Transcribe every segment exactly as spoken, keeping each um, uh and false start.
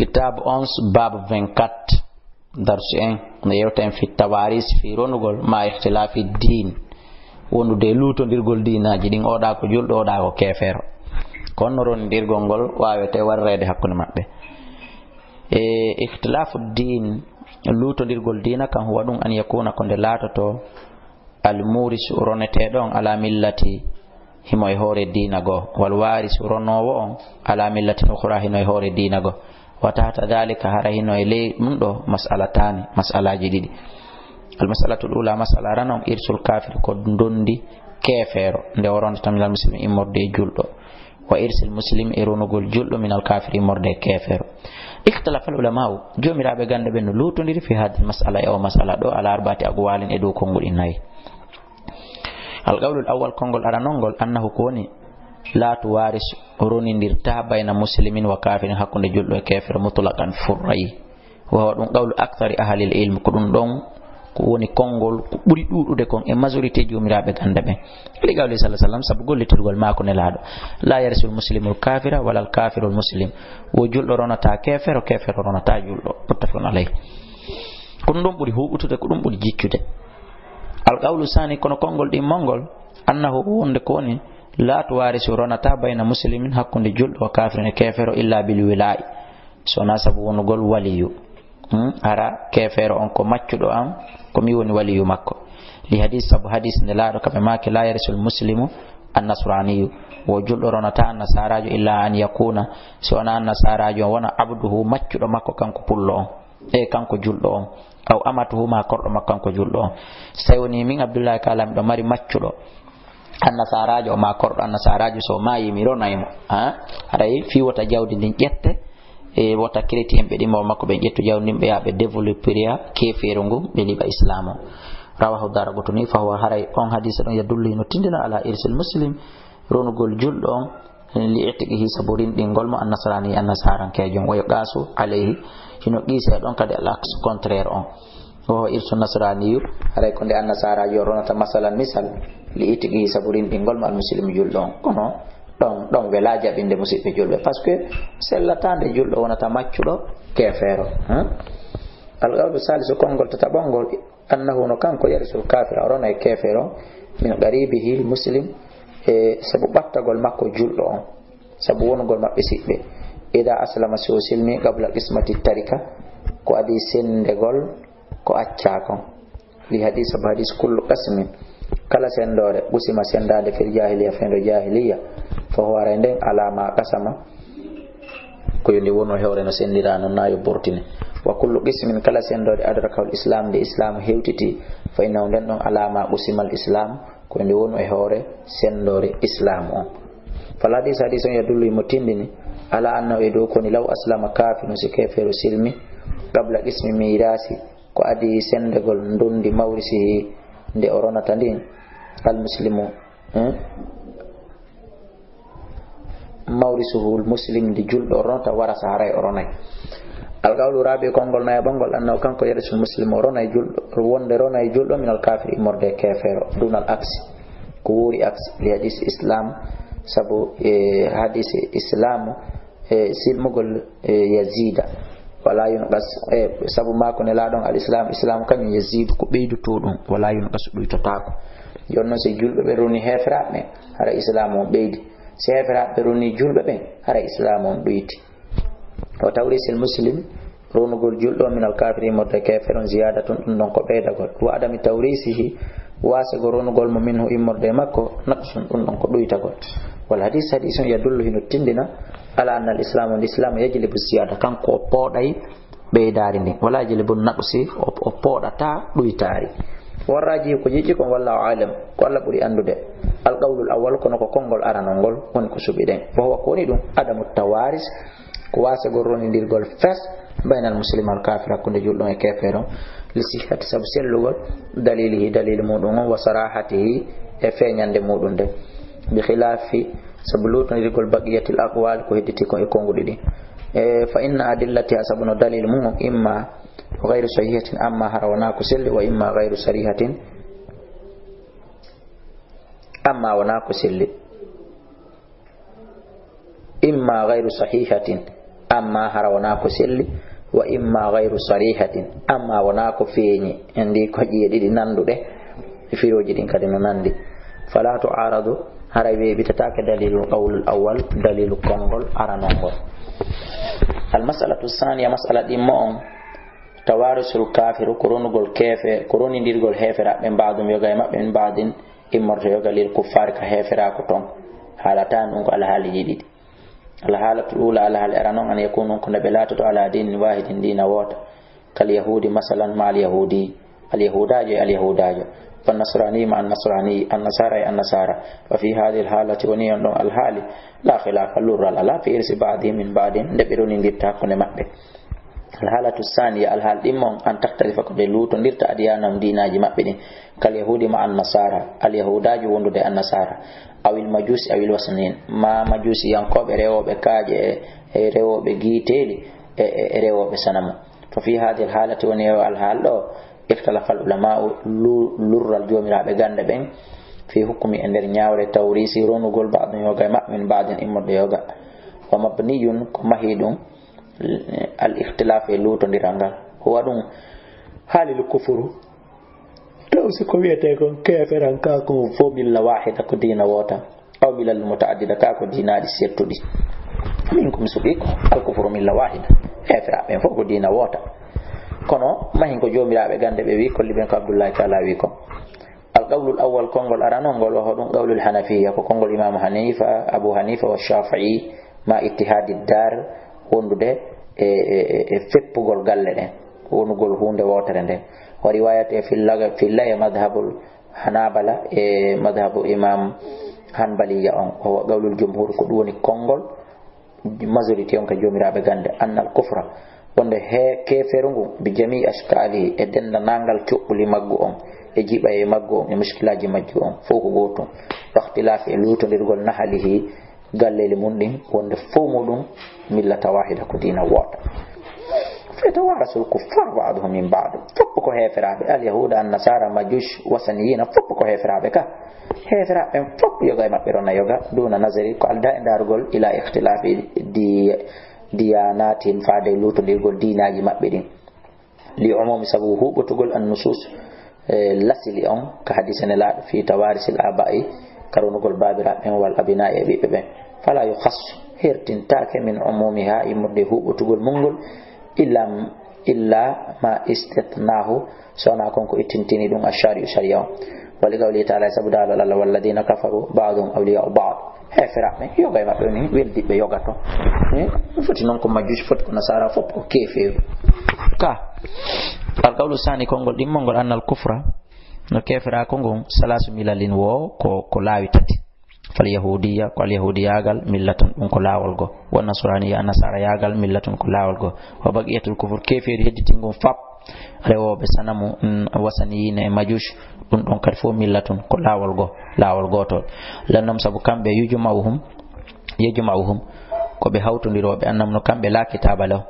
Kitabu onze, babu vingt-quatre, darsu en, no yewta en fi tawaris, fi ronugol, ma ikhtilafi din, wondude e luutondirgol diinaaji ɗin, oɗa ko julɗo, oɗa ko keefeero. Kono no rondirgol ngol waawete warreede hakkunde maɓɓe. E ikhtilafu din, luutondirgol diina kan, huwa ɗum an yakuna, ko nde laatoto, al murisu, roneteeɗo on, ala millati, himo e hoore diina goo, wal warisu, ronoowo on, ala millatin ukhra, hino e hoore diina goo. Wa tahta dhalika, hara hino e ley ɗum ɗo, mas'alataani, mas'alaaji ɗiɗi. Al mas'alatul ula, mas'ala arano on, irsul kafir, ko ndondi keefeero, nde o ronata minal muslimin, immorde e julɗo. Wa irsil muslim, e ronugol julɗo, minal kafir, immorde e keefeero. Ikhtalafa al ulama'u, joomiraaɓe gannde ɓen no luutondiri, fi hadhihi al mas'ala, e o mas'ala ɗo, ala arba'ati aqwalin, e dow konnguɗi nayi. Al qawlul awwal, konngol aranol ngol, annahu, ko woni, la tuwaris, ronindirta, bayna muslimin wa kafirin, hakkunde julɗo e keefeero, mutlaqan, furray. Wa huwa, ɗum qawlu akthari ahlil ilm, ko ɗum ɗon ko woni konngol ko ɓuri ɗuuɗude kon e majorité joomiraaɓe gannde ɓen. Li qawli sallallahu alaihi wasallam, sabu gollitirgol maako Nelaaɗo, la yarisul muslimul kafira wala al kafirul muslim. Wo julɗo ronata keefeero, keefeero ronata julɗo. Muttafaqun alayh. Ko ɗum ɗon ɓuri huuɓutude, ko ɗum ɓuri jiccude. Al qawlu sani, kono konngol ɗimmol ngol, annahu, wonde ko woni, la tuwarisu, ronata, bayna muslimin, hakkunde julɗo, wa kafirin, e keefeero, illa bil wila'i, so wonaa sabu wonugol waliyu. Hmm? Hara keefeero on ko maccuɗo am, ko mi woni waliyu makko. Li hadis, sabu hadis Nelaaɗo, kamɓe maaki, la yarisul muslimu an nasraniyu, wo julɗo ronata an nasaraajo, illa an yakuna, so wonaa an nasaraajo on wona abduhu, maccuɗo makko kanko pullo on, e kanko julɗo on, aw amatuhu, ma korɗo makko kanko julɗo on. So tawi woni min Abdullahi Kala miɗo mari maccuɗo annasaraajo, o ma korɗo annasaraajo, so maayi mi ronay mo, ha? Haray fii wota jawdi ndin ƴette, e wota chrétien ɓe ɗimo makko ɓen ƴettu jawdi ndin, ɓe yaa ɓe développira keefeeru ngun, ɓe liɓa islamu. Rawahu Daraqutni, fa huwa, haray on hadisa ɗon, yadullu, hino tindina, ala irsil muslim, ronugol julɗo on, li itiqihi, sabu rinɗingol mo, annasrani, annasarankeejo on, wa yuqasu alayhi, hino qiise ɗon kadi al aks, contraire on. Wo irsu nasraniyu, haray ko nde annasaraajo ronata, masalan, misal, li itiqihi, sabu rinɗingol mo, al muslim, julɗo on. Kono ɗon, ɗon wela jaɓinde, musiɓɓe julɓe, parce que sellataande julɗo wonata maccuɗo keefeero, hmm? Al qawlu salisu, konngol tataɓol ngol, annahu, no kanko, yarisul kafira, o rona e keefeero, min qaribihi al muslim, e sabu ɓattagol makko julɗo on, sabu wonugol maɓɓe siɓɓe. Ida aslama, si o silmi, qabla qismati tarika, ko adii senndegol ko accaa kon. Li hadis, sabu hadis, kullu qasmin, kala senndoore, qusima, senndaande, fil jahiliya, fewndo jahiliya, fa huwa, haray nden, ala ma qasama, ko yo nde wonu e hoore no senndira non, na yo bortine. Wa kullu qismin, kala senndoore, adrakahul islam, nde islamu hewtiti, fa innahu, nden ɗon, ala ma qusima al islam, ko yo nde wonu e hoore senndoore islamu on. Fal hadis, hadis on, yadullu, himo tindini, ala annahu, e dow ko woni, law aslama kafirun, si keefeero silmi, qabla qismi mirasi, ko adii senndegol ndondi mawrisihi, nde o ronata ndin, al muslimu, hmm? Mawrisuhul muslim, ndi julɗo ronata, warasa, haray o ronay. Al qawlu rabi, konngol nayaɓol ngol, annahu, kanko, yarisul muslim, o ronay julɗo, wonde ronay julɗo, minal kafir, immorde e keefeero, dunal aksi, ko wuuri aksi, li hadis islam, sabu e hadis islamu, e silmugol, e yazida, wala yunqas, e sabu maako Nelaaɗo on, al islam, islam kañum, yazidu, ko ɓeyduto ɗum, wala yunqasu, ɗuytotaako. Jooni non, si julɓe ɓe roni heeferaaɓe ɓen, hara islamu on ɓeydi. Si heeferaaɓe ɓe roni julɓe ɓen, hara islamu on ɗuyti. Wa tawrisil muslim, ronugol julɗo minal kafiri, immorde keefeero, ziyadatun, ɗum ɗon ko ɓeydagol. Wa adami tawrisihi, waasego ronugol mo minhu, immorde e makko, naqsun, ɗum ɗon ko ɗuytagol. Wal hadis, hadis on, yadullu, hino tindina, ala anna al islamu, al islamu, yajlibu ziyada, kanko o pooɗay ɓeydaari ndin. Wala yajlibu naqsi, o, o pooɗata ɗuytaari. Warraji, ko jiɗi kon, wallahu alam, ko Allah ɓuri anndude. Al qawlul awwal, kono ko konngol aranol ngol woni ko suɓiɗen. Wa huwa, ko woni ɗum, adamu tawaris, ko waasegol ronindirgol fes, baynal muslim wal kafir, hakkunde julɗo e keefeero, li sihhati, sabu sellugol, dalilihi, dalil muɗum on, wa sarahatihi, e feeñande muɗum nde. Bi khilafi, sabu luutondirgol baqiyatil aqwal, ko hedditi kon e konnguɗi ɗin. E, fa inna adillatiha, sabu no dalil mum on, imma ghayru sahihatin, amma hara wonaa ko selli, wa imma ghayru sarihatin, amma wonaa ko selli. Imma ghayru sahihatin, amma hara wonaa ko selli, wa imma ghayru sarihatin, amma wonaa ko feeñi. En ndi ko ƴiye ɗiɗi nanduɗe, e firooji ɗin kadi no nandi. Fala tu'aradu, haray weeɓitataake dalilul qawlul awwal, dalilu konngol aranol ngol. Al mas'alatu thaniya, mas'ala ɗimmo on, tawarusul kafiru, ko ronugol keefe, ko ronindirgol heeferaaɓe ɓen, ba'dum yoga e maɓɓe, min ba'din immorto yoga, lil kuffari ka heeferaaku ton. Haalata ɗum ko alhaaliji ɗiɗi. Alhaalatu ula, alhaali ara non, an yakunu, ko nde ɓe laatoto ala dinin wahidin, diina woota. Kal yahudi masalan ma al yahudi, al yahudaajo e al yahudaajo, wan nasrani ma an nasrani, an nasara e an nasara. Wa fi hadhihi al halati, woni on ɗon alhaali, la khilafa, lurral ala fi irsi ba'dihim min ba'din, nde ɓe ronindirta hakkunde maɓɓe. Al halatu thaniya, alhaali ɗimmo on, an taktalifa, ko ɓe luutondirta, adyanahum, diinaaji maɓɓe ɗin, kal yahudi ma an nasara, al yahudaajo wondude an nasara, awil majusi awil wasaniyin, ma majusiyankooɓe rewooɓe kaaƴe e, e rewooɓe giiteeli e, e, e rewooɓe sanamu. Fa fi hadhihi al halati, woni e o alhaal ɗo, ikhtalafa al ulama'u, lu-, lurral joomiraaɓe gannde ɓen, fi hukmi, e nder ñaawre tawrisi, ronugol, ba'dun, yoga e maɓɓe, min ba'din, immorde yoga. Wa mabniyun, ko mahi ɗum, al ikhtilaf, e luutondiral ngal. Huwa ɗum, halil kufru, taw si ko wiyetee kon keeferankaaku fof milla wahida, ko diina woota, aw milal mutaaddida, kaa ko diinaaji sertuɗi. Min ko mi suɓii ko al kufru milla wahida, heeferaaɓe ɓen fof ko diina woota. Kono mahin ko joomiraaɓe gannde ɓe wi, kolli ɓen ko Abdullahi Taala wi kon. Al qawlul awwal, konngol aranol ngol, wa huwa ɗum qawlul Hanafiya, ko konngol Imaamu Hanifa, Abu Hanifa wa Shafi'i, ma ittihadi dar, wondude e, e, e, e feppugol galle ɗen, wonugol huunde wootere nden. Wa riwayat e filla, filla e madhabul Hanabala e madhabu Imam Hanbaliya on, wa huwa qawlul jumhur, ko ɗum woni konngol majorité on ka joomiraaɓe gannde, annal kufra, wonde he keeferu ngun, bi jami'i ashkalihi, e denndanangal cuɓɓuli maggu on, e jiɓaye maggu on, e mushkilaaji majju on, fof ko gootum. Wa ikhtilafi, e luutondirgol, nahalihi, galleeli mun ɗin, wonde fof muɗum millata wahida, ko diina woota. Fa yatawarasul kuffar ba'duhum min ba'd. Fof ko heeferaaɓe, al yahuda, an nasara, majush, wasaniyina, fof ko heeferaaɓe ka. Heeferaaɓe ɓen fof yoga e maɓɓe rona yoga, duna nazari, ko aldaa e ndaarugol, ila ikhtilafi di-, diyanatihim, faade e luutondirgol diinaaji maɓɓe ɗin. Li umumi, sabu huuɓotugol, an nusus, e lasili on, ka hadise Nelaaɗo, fi tawarisil aba'i, ka ronugol baabiraaɓe ɓen, wal abina'i, e ɓiɓɓe ɓen. Fala yukhassu, hertintaake, min umumiha, immorde huuɓotugol mun ngol, illa, illa ma istithnahu, so wonaa kon ko ittintini ɗum ashari'u, shari'a on. Wa li qawlihi ta'ala, sabu daalol Allah, walladina kafaru ba'duhum awliya'u ba'd. Heeferaaɓe ɓen, yoga e maɓɓe woni weldiɓɓe yoga to. Eh, ɗum foti noon ko majjusi, foti ko nasara, fof ko keefeeru. Ka, al qawlu sani, konngol ɗimmol ngol, annal kufra, no keeferaaku ngun, salasu milalin, wo ko, ko laawi tati. Fal yahudiya, ko al yahudiyaagal, millatun, ɗum ko laawol go. Wa nasraniya, nasarayaagal, millatun, ko laawol go. Wa baqiyatul kufur, keefeeru hedditingu ngun fop, rewooɓe sanamu, mm, wasaniyiina e majush, ɗum ɗon kadi fof millatun, ko laawol go, laawol gootol. Lannam sabu kamɓe yujma'uhum, yajma'uhum, ko ɓe hawtondirooɓe, annam no kamɓe la kitaba lahum.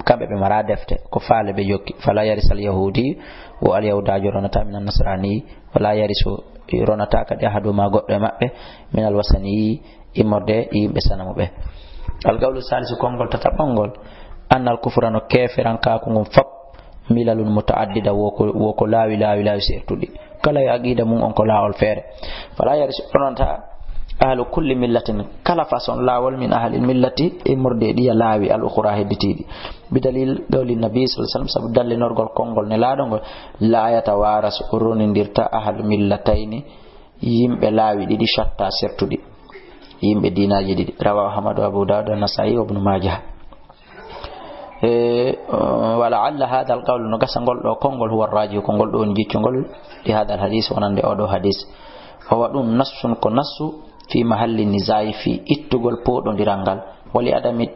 Kamɓe ɓe mara defte, ko faale ɓe jokki. Fala yarisal yahudi, wo al yahudaajo ronata, minan nasrani, wala yarisu, ronata kadi ahaduma goɗɗo e maɓɓe, minal wasaniyi, immorde e yimɓe sanamu ɓe. Al qawlu salisu, konngol tataɓol ngol, annal kufra, no keeferankaaku ngun fop, milalun mutaaddida, wo ko, wo ko laawi, laawi, laawi sertuɗi. Kala e aqida mun on ko laawol feere. Fala yarisu, ronata ahlu kulli millatin, kala façon laawol, min ahlil millati, immorde e ɗiya laawi al ukhra hedditiiɗi. Bi dalil qawli nabi sallallahu alaihi wasallam, sabu dallinorgol konngol Nelaaɗo ngol, la yatawarasu, ronindirta ahlu millatayni, yimɓe laawi ɗiɗi, shatta, sertuɗi, yimɓe diinaaji ɗiɗi. Rawahu Ahmad wa Abu Dawud wa Nasa'i wa Ibnu Majah. E, wa la'alla hadha al-qawl, no gasa ngol ɗo konngol, huwa rajih, ko ngol ɗo woni jiccungol, li hadha al-hadith, wonande oo ɗo hadis. Wa huwa ɗum nassun, ko nassu, fi mahalli nizai, fi ittugol pooɗondiral ngal. Wa li adami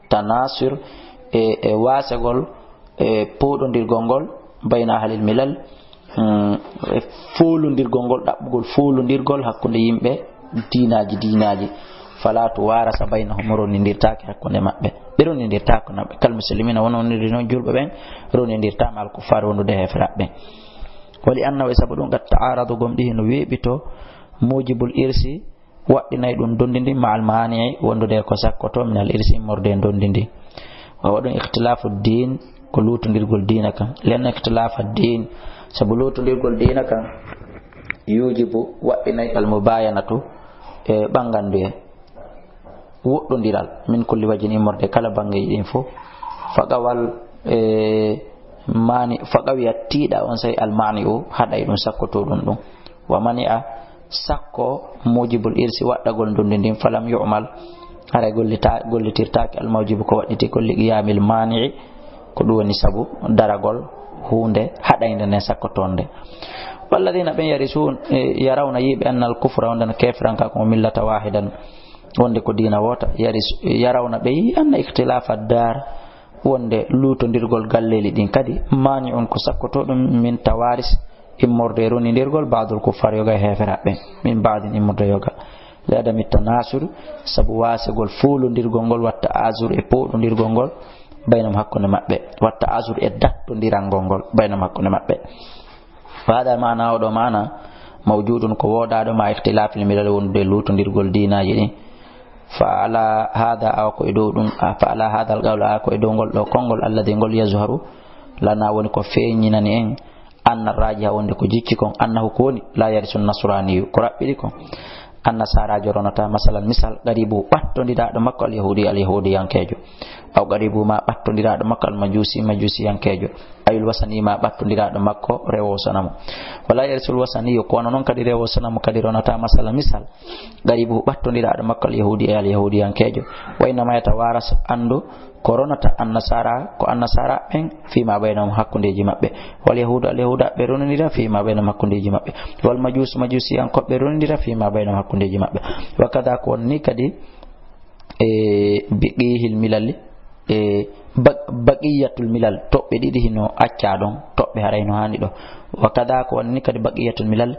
tanasur, e, e wasegol, e pooɗondirgol ngol, bayna ahlil milal, mm, e foolondirgol ngol, ɗaɓɓugol foolondirgol hakkunde yimɓe diinaaji, diinaaji. Fala tuwarasa baynahum, ronindirtaake hakkunde maɓɓe. Ɓe ronindirtaake hakkunde maɓɓe. Kal muslimina, wano woniri noon julɓe ɓen ronindirtaama al kuffar, wondude heeferaaɓe ɓen. Wa li annahu, e sabu ɗum, qad ta'aradu, gom ɗi hino weeɓito, mujibul irsi, Waɗɗinay ɗum ndondi ndin, ma'al maani'i, wondude ko sakkoto, minal irsi, immorde e ndondi ndin. Wa waɗum ikhtilaafu diin, ko luutondirgol diina kan. Li'anna ikhtilaafa diin, sabu luutondirgol diina kan, yujibu, waɗɗinay al mubayanatu, e ɓanganduye, woɗɗondiral, min kulli wajhin, immorde kala bangeeji ɗin fof. Faqawal, e, mani, faqawiya, tiiɗa on saa'i al maani'u, haɗay ɗum sakkoto ɗum ɗum. Wa mani'a, sakko mujibul irsi, waɗɗagol ndondi ndin, falam yu'mal, haray gollita-, gollitirtaake al mawjibu, ko waɗɗiti ko, li qiyaamil maani'i, ko ɗum woni sabu daragol huunde haɗaynde nden sakkotoonde. Walladina ɓen yarisun, e, yarawna yiɓe annal kufra, wonde no keefiranka ko millata waahidan, wonde ko diina woota, yaris-, yarawna ɓe yi anna ikhtilaafa daar, wonde luutondirgol galleeli ɗin kadi, maani'un ko sakkoto ɗum min tawaaris, immorde e ronindirgol baadul kuffaar yoga e heeferaaɓe ɓen, min baadin immorde yoga. Li adami tanasur, sabu waasegol fuulondirgol ngol, watta azur e pooɗondirgol ngol, baynam hakkunde maɓɓe, watta azur e dattondirangol ngol, baynam hakkunde maɓɓe. Wa hada maana, oɗo maana, mawjudun ko woodaaɗo ma ikhtilafil milal wondude luutondirgol diinaaji ɗin. Fa ala hada, awa ko e dow ɗum, a, fa ala hadal qawl, awa ko e dow ngol ɗo konngol, alladi ngol yazharu lana woni ko feeñinani en, anna rajiha wonde ko jikki kon, annahu ko woni, la yarisu nasraniyu, ko raɓɓiɗi kon. Annasarajo ronata, masalan, misal, qaribu ɓattondiraaɗo makko al yahudi, al yahudiyankeejo. Aw qaribu ma ɓattondiraaɗo makko al majusi, majusiyankeejo. Ayul wasani ma ɓattondiraaɗo makko rewo sanamu. Wala yarisul wasaniyu, ko wano non kadi rewo sanamu kadi ronata, masalan, misal, qaribu ɓattondiraaɗo makko al yahudi e al yahudiyankeejo. Wa innama yatawaras, anndu ko ronata annasara, ko annasara ɓen fima baynahum hakkundeji maɓɓe. Wal yahudu al yahuda ɓe ronondira fima baynahum hakkundeji maɓɓe. Wal majus majusiyankoɓe ronondira fima baynahum hakkundeji maɓɓe. Wa kada ko wonni kadi e biqihil milali, e ba-, baqiyatul milal, toɓɓe ɗiɗi hino acca ɗon, toɓɓe haray no hani ɗo. Wa kada ko wonni kadi baqiyatul milal.